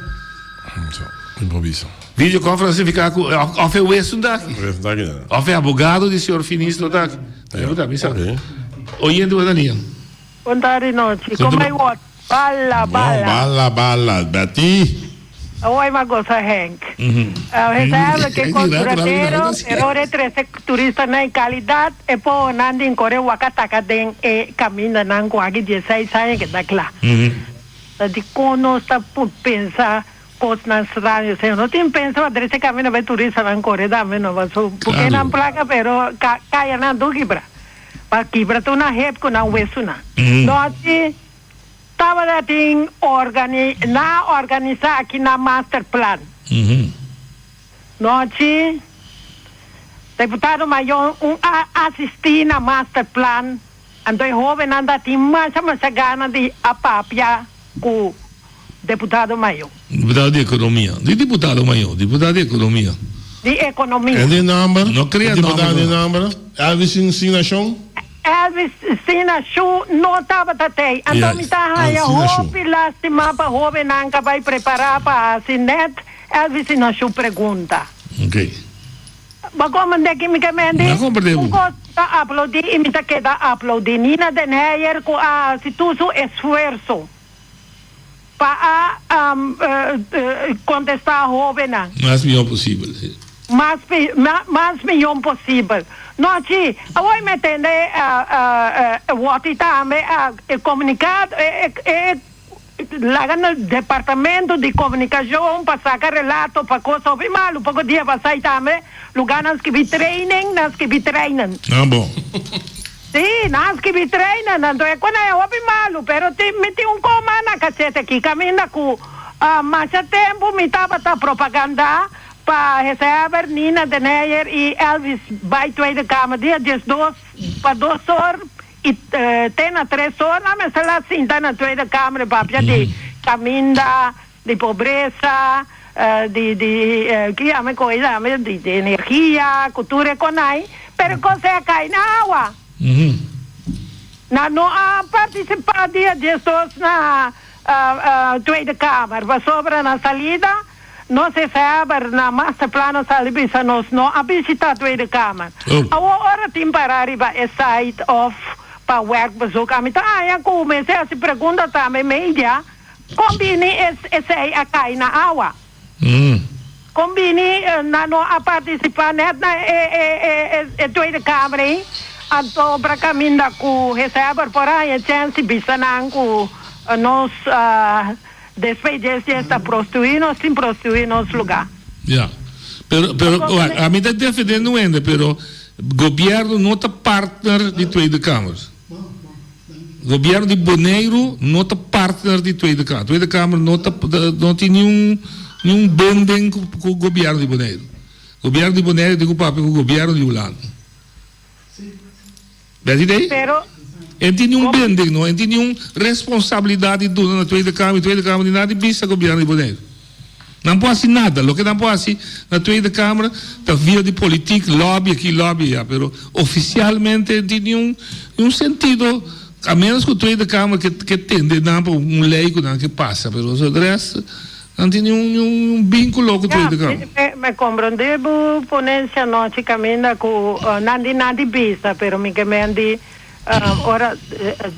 Mi sa, mi por bisa. Video conference significa ku of e hues no ta aki. Hues no ta aki no. Of e abogado di señor Finis no ta aki. Ja, Mi sa. ok. Oyente bo ta nia. Bon tardi nochi. Kon bai wòrd? Bala, bala. Bala, bala. Betty. Awor mi a gosa Henk. Hesa ke kon duradero, pero ora e trese turistanan e kalidat, e powonan di kore wak a taka den e kamindanan ku aki dieseis aña ke ta kla. Ta dikon nos ta pensa kosnan straño esei? No tin pensa pa trese kaminda pa e turistanan kore tambe no, pasobra buke nan plaka pero kayanan tur kibra. Pa kibra tur nan hep ku nan wesunan. No asi. Tabata tin organi na organisa aki na master plan. Nochi Deputado Mayon un a asisti na master plan anto e hobennan ta tin masha masha gana di a papia cu Deputado Mayon. Diputado di Economia. Di Diputado Mayon, Diputado di Economia. Di Economia. En di nomber? No crea Diputado di nomber. nomber? Elvis Insignacion? Elvis Sina Shu no tabata tei. Anto mi ta haña hopi lastima pa hobennan ka bai prepara pa hasi net Elvis Sina Shu pregunta. Ok. Bo komprende ki mi ke mendi? Mi a komprende Un kos mi ta aplaudi i mi ta keda aplaudi Nina den Heyer ku a hasi tur su esfuerso pa a kontesta hobennan. Mas mihó posibel, si. Mas mas mihó posibel. No chi, awor mi a tende Watty tambe a komuniká e laga na departamento di komunikashon pa saka relato pa kos hopi malu. Poko dia pasá tambe lugá nan skibi training nan skibi treinen. Ah bon. Sí, nan skibi treinen, anto e kona e hopi malu, pero tin mi tin un koma na kachete aki kaminda ku masha tempu mi tabata propagandá Pa Heseber, Nina den Heyer i Elvis bai Tweede Kamer dia diesdos pa dos or i te na tres or nan mester la sinta na Tweede Kamer e papia di kaminda, di pobresa, di di ki yama e koe yama di energia ku tur e konai pero e kos ei a kai na awa. Nan no a partisipa dia diesdos na Tweede Kamer pasobra na salida Nos e saber na masterplan a sali bisa nos no a bishita Tweede Kamer. Awor ora tin para riba e site of pa werkbezoek ami ta haña ku mester hasi pregunta tambe media kon bini esei a kai na awa. Kon bini nan no a partisipa net na e Tweede Kamer ei anto pra kaminda ku Heseber por haña chèns di bisa nan ku nos Despues dje si esta prostituí nos tin prostituí nos lugá. Ya. Pero, pero, wak, ami ta defendé Nuende, pero gobierno no ta partner di Tweede Kamer. Gobierno di Boneiru no ta partner di Tweede Kamer. Tweede Kamer no ta, no tin niun, niun binding ku, ku gobierno di Boneiru. Gobierno di Boneiru tin ku papia ku gobierno di Hulanda. Bèt idei? Pero. E tin niun bending no, e tin niun responsabilidat di duna na Tweede Kamer, Tweede Kamer di nada di bisa gobierno di Boneiru. Nan por hasi nada, loke nan por hasi na Tweede Kamer ta via di politiek, lobby aki, lobby aya, pero ofisialmente e tin niun niun sentido. A menos ku Tweede Kamer ke ke tende nan pa un lei ku nan ke pasa, pero de rest nan tin niun niun vinculo ku Tweede Kamer. Mi mi komprondé bo ponencia anochi kaminda ku nan di nan di bisa, pero mi ke men di ora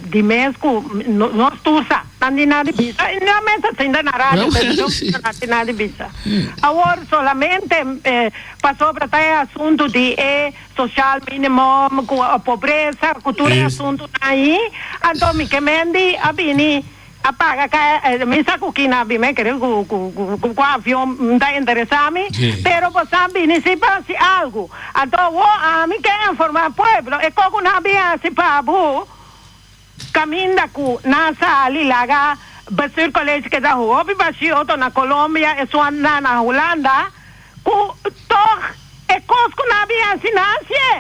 di mes ku nos tur sa nan di nan di bisa i nan mes a sinta na radio pero no nan di nan di bisa. Awor solamente pasobra ta e asuntu di e Sociaal minimum cu pobreza cu tur e asuntonan ahi, anto mi ke mendi a bini a paga ca mi sa cu kina a bini, mi kere cu cu avion no ta interesa mi, pero bo sa bini si pa haci algo, anto awo ami ke informa pueblo e co cu nan a bin haci pa bo. Caminda cu nan sali laga bestuurcollege keda hopi bashi otro na Colombia esun na na Hulanda cu toch e cos cu nan a bin haci nan hacié.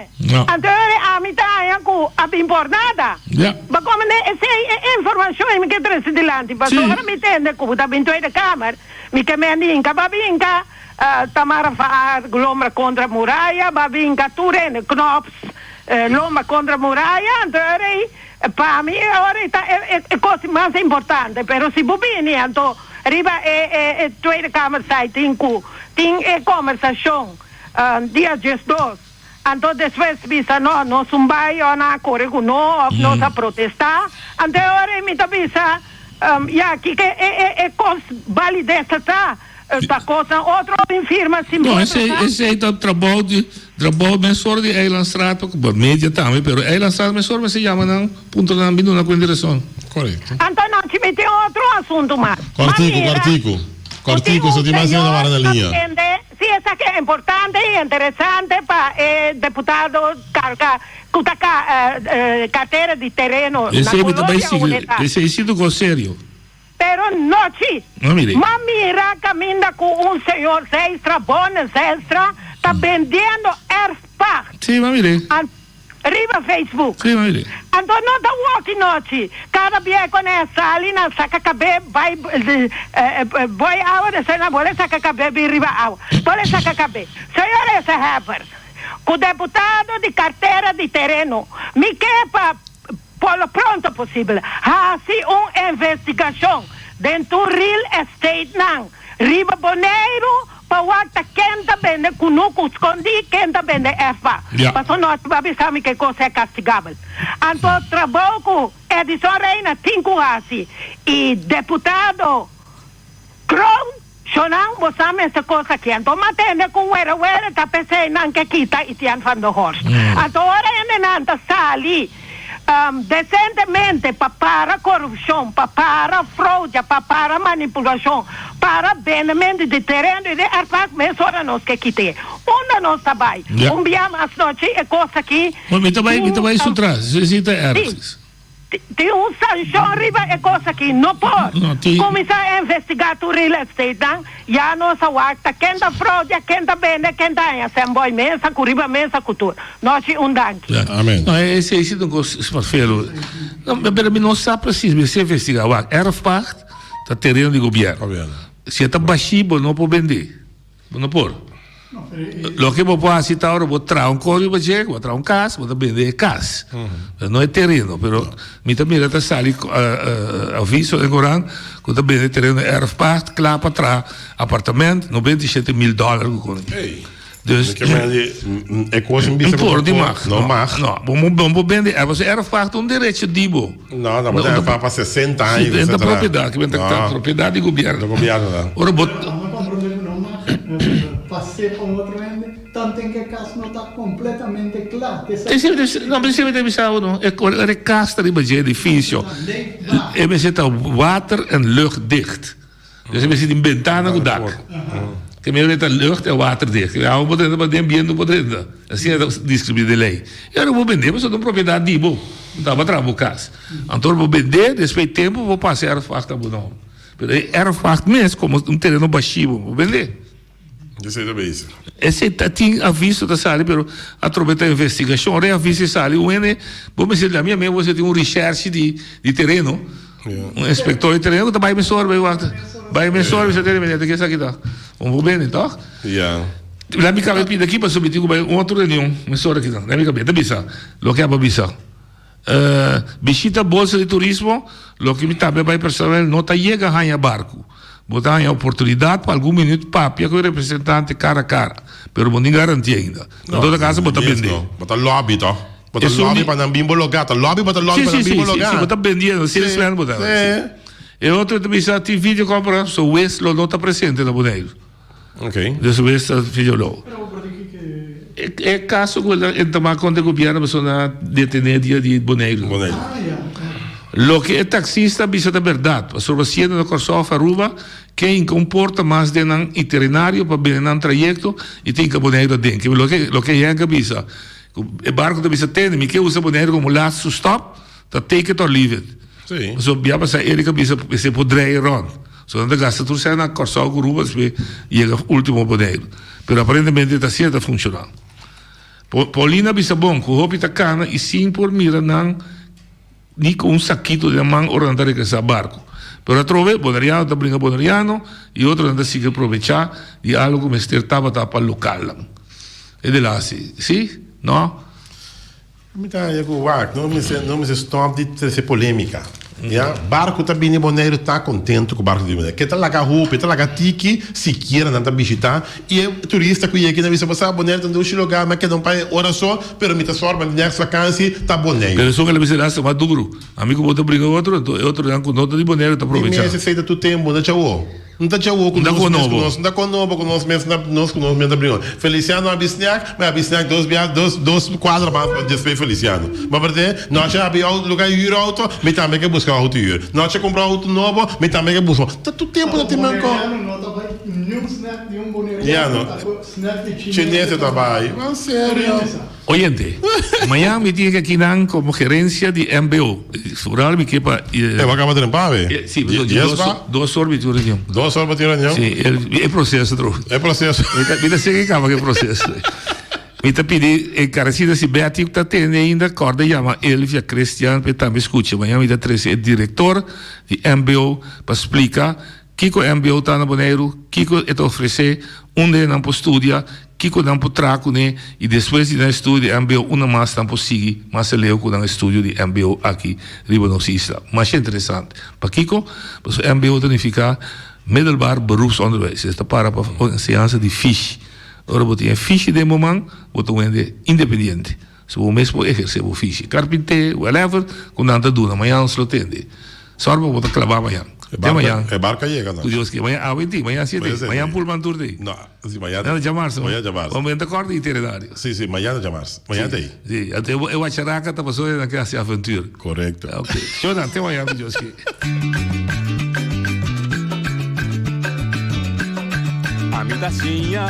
Anto e ami ta haña cu a bin por nada. Bo comprende esey e informacion ey mi ke trece dilanti pasobra mi tende cu bo ta bin Tweede Kamer mi ke mende hinca ba binca Tamara van Aert lombra contra muraya ba binca tur hende knops Lomba contra muraya, anto e rey, pa mi e ora e ta e cos mas importante, pero si bo bini anto riba e Tweede Kamer site tin cu tin e conversacion dia diesdos, anto despues bisa no, nos un bay o nan a core cu no of nos a protesta, anto e ora mi ta bisa ya kiko e cos validez ta. Ta cosnan otro bin firma sin No, por esey, sa. esey ta trabou di, trabou mesora di Eilandstraat, bo media tambe, pero Eilandstraat mesora mester yama nan, puntra nan bin duna cu direccion. Correcto. Anto nochi mi tin otro asunto mas. Ma Cortico, mira cortico. cu tin Cortico, so un tin mas hende señor wara na ta liña. tende, si esaki e importante y interesante pa e deputado carga cu ta ca cartera di tereno na Esey mi ta bay Colombia sigui, unda e ta. esey si ta cos serio. Pero nochi, m'a mira caminda cu un señor Zijlstra, Bonne Zijlstra, ta bendiendo erfpacht. Sí, m'a mir'é. Riba Facebook. Sí, m'a mir'é. Anto no ta woki nochi. Cada bia cu nan a sali, nan saca cabe bay boy awa, despues nan bole saca cabe bin riba awa. Bole saca cabe. Señor Esehepper, cu deputado di cartera di tereno, mi ke pa. Por lo pronto posibel hasi un investigashon den tur real estatenan riba Boneiru pa wak ta ken ta bende kunuku skondí, ken ta bende erfpa. Paso nos ta bisa mi ke kos e kastigabel. Anto trabou ku Edison Reina tin ku hasi i deputado Kroon Shonan bo sa mester kos aki. Anto m'a tende ku were were ta pesey nan ke kita Etienne van der Horst. Anto ora hendenan ta sali desentemente pa para korupshon, pa para fraude, pa para manipulashon, para bendemento di tereno i di erfpacht mesora nos ke kit'e. Unda nos ta bai? Un bia mas nochi e kos aki Mi ta bai, mi ta bai su tras. Esei ta erg. Tin un sanshon riba e kos aki. No por kuminsá investigá tur real estatenan. Ya nos a wak ta ken ta fraudia, ken ta bende, ken ta haña sèn bòi mesa ku riba mesa ku tur. Nochi un danki. Amen. No, esei si ta un kos smartfelo. No, pero mi no sa presis, mi mester investigá. Wak, erfpacht ta tereno di gobièrnu. Si e ta bashí bo no por bendé. Bo no por. Loke bo por hasi ta ora bo traha un kos riba dje, bo traha un kas, bo ta bende e kas. Pero no e tereno. Pero mi ta mira ta sali aviso den korant ku ta bende tereno erfpacht kla pa traha apartament 97 mil dòler ku kos. Dus E kos mi bisa no por di mag. No mag. No, bo bo por bende erf. Pasobra erfpacht ta un derecho di bo. No, no, bo ta erfpacht pa 60 aña. Si, ta propiedat, ta propiedat di gobièrnu. Di gobièrnu ta. Ora bo. Amo comprende cu no mag pas'é pa un otro hende, tanten cu e cas no ta completamente cla. No, pero esei mi ta bisa bo no, ora e cas ta riba dje edificio, e mester ta water en luchtdicht. Dus e mester tin bentana cu dak. Ke mester ta lucht en waterdicht. Ke awa por drenta paden, bientu por drenta. Asina ta describi den ley. E ora bo bende, pasobra ta un propiedad di bo. Bo tabata traha bo cas. Anto ora bo bende, despues di tempo bo pasa e erfpacht na bo nom. Pero e erfpacht mes como un tereno bashi bo por bende. Esei ta bezig. Esei ta tin aviso ta sali pero atrobe ta investigacion. Ora e aviso e sali un hende bo mester la mi bo mester tin un recherche di di tereno. Un inspector di tereno cu ta bay mesora bay wak bay mesora bisa tene meneer ta esaki ta un por bende toch? Ya. La mi cabe pidi aki pasobra mi tin cu bay un otro reunion mesora aki. La mi cabe ta bisa loke abo bisa. Bishita bolsa di turismo, loke mi tambe bai personal no ta yega haña barku. Bo ta haña oportunidat pa algun minüt papia ku e representante kara a kara, pero bo no tin garantia ainda. Na todo kaso bo ta bendé. Bo ta lobby to. Bo ta lobby pa nan bin bo logá. Ta lobby bo ta lobby pa nan bin bo logá. Si, si, si, bo ta bendiendo, salesman bo ta. E otro ta bisa tin video conference, so Wes lo no ta presente na Boneiru. Ok. Dus Wes ta video lo. E kaso ku el a entamá kontra e gobièrnu pasobra nan a detené dia di Boneiru. Boneiru. Loke e taksista a bisa ta bèrdat, pasobra siendo na Kòrsou òf Aruba, ke hinka un porta mas den nan itinernario pa bini nan trayekto i ta hinka Boneiru aden. Ke loke loke Henk a bisa, ku e barku ta bisa tende, mi ke usa Boneiru komo laatste stòp, ta take it or leave it. Sí. Pasobra bia pasá Eric a bisa esei por drei rònt. So nan ta gasta tur sèn na Kòrsou ku Aruba despues yega último Boneiru. Pero aparentemente ta asina ta funshoná. Paulina a bisa bon ku hopi ta kana i sin por mira nan ni ku un sakito den man ora nan ta regresá barku. Pero atrobe boneriano ta bringa boneriano i otronan ta sigui probechá di algu ku mester tabata pa lokalnan. E de lasi, si? No? Mi ta haña ku wak, no mester no mester stòp di trese polémika. Ya, barku ta bini Boneiru ta kontentu ku barku ta bini Boneiru. Ke ta laga hopi, ta laga tiki, sikiera nan ta bishitá. I e turista ku yega na bisa, bo sa Boneiru ta un dushi lugá, mi a keda un par ora so, pero mi ta sòru pa mi next vakansi ta Boneiru. Pero esun ku el a bisa el a hasta mas duru. Ami ku bo ta bringa otro, anto e otronan ku no ta di Boneiru ta Di probechá. mes esei ta tur tempu, no chawó. N ta djawo ku nos mes ku nos, n ta konobo ku nos mes na nos ku nos mes ta bringa. Feliciano a bisniak, mi a bisniak dos bia, dos dos kuadra mas despues Feliciano. Ma berde, nochi a abi auto, luga hür auto, mi tambe ke buska auto hür. Nochi a kumpra auto nobo, mi tambe ke buska. Ta tur tempu ta tin men ko. Ya no. Chines ta bai. Wan serio. Oyente, mañan mi tin akinan komo gerencia di mbo. Vooral mi ke pa. E bo a kaba tren pa awe? Si, dos or mi tin reunion. Dos or bo tin reunion? Si, e proceso tro. E proceso. Mi ta sigui kaba ku e proceso. Mi ta pidi enkaresida si Betty ta tende ainda kòrda yama Elvia Christian pa e tambe skucha. Mañan mi ta trese e direktor di mbo pa splika Kiko mbo ta na Boneiru, kiko e ta ofresé, unda nan por studia, kiko nan por traha kuné i despues di nan estudio di mbo unda mas nan por sigui mas aleu ku nan estudio di mbo aki riba nos isla. Masha interesante. Pakiko? Pasobra mbo ta nifiká Middelbaar Beroepsonderwijs. E ta para pa enseñansa di fishi. Ora bo tin e fishi den bo man, bo ta un hende independiente. So bo mes por ehersé bo fishi. Karpinté, whatever ku nan ta duna. Mañana nos lo tende. Sòru pa bo ta klabá mañan. Te mañan. E barka yega no. Ku Dios ke. Mañan awe tin, mañan siete. Mañan pulman tur t'ei. No, si mañan. Mañana djamarsa. Mañana djamarsa. Bo mester kòrda itinerario. Si, si, mañana djamarsa. Mañan t'ei. Si, anto e wacharaka ta pasobra nan ke hasi aventura. Korekto. Ok. Shona, te mañan ku Dios ke. Ami ta siña,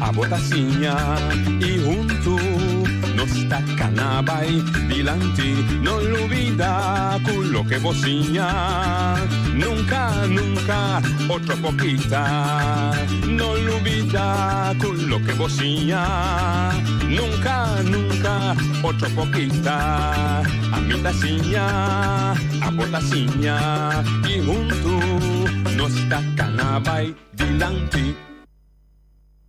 abo ta siña i huntu nos ta cana bai dilanti. No lubida cu loke bo siña nunca, nunca otro por kita. No lubida cu loke bo siña nunca, nunca otro por kita. Ami ta siña, abo ta siña i huntu nos ta cana bai dilanti.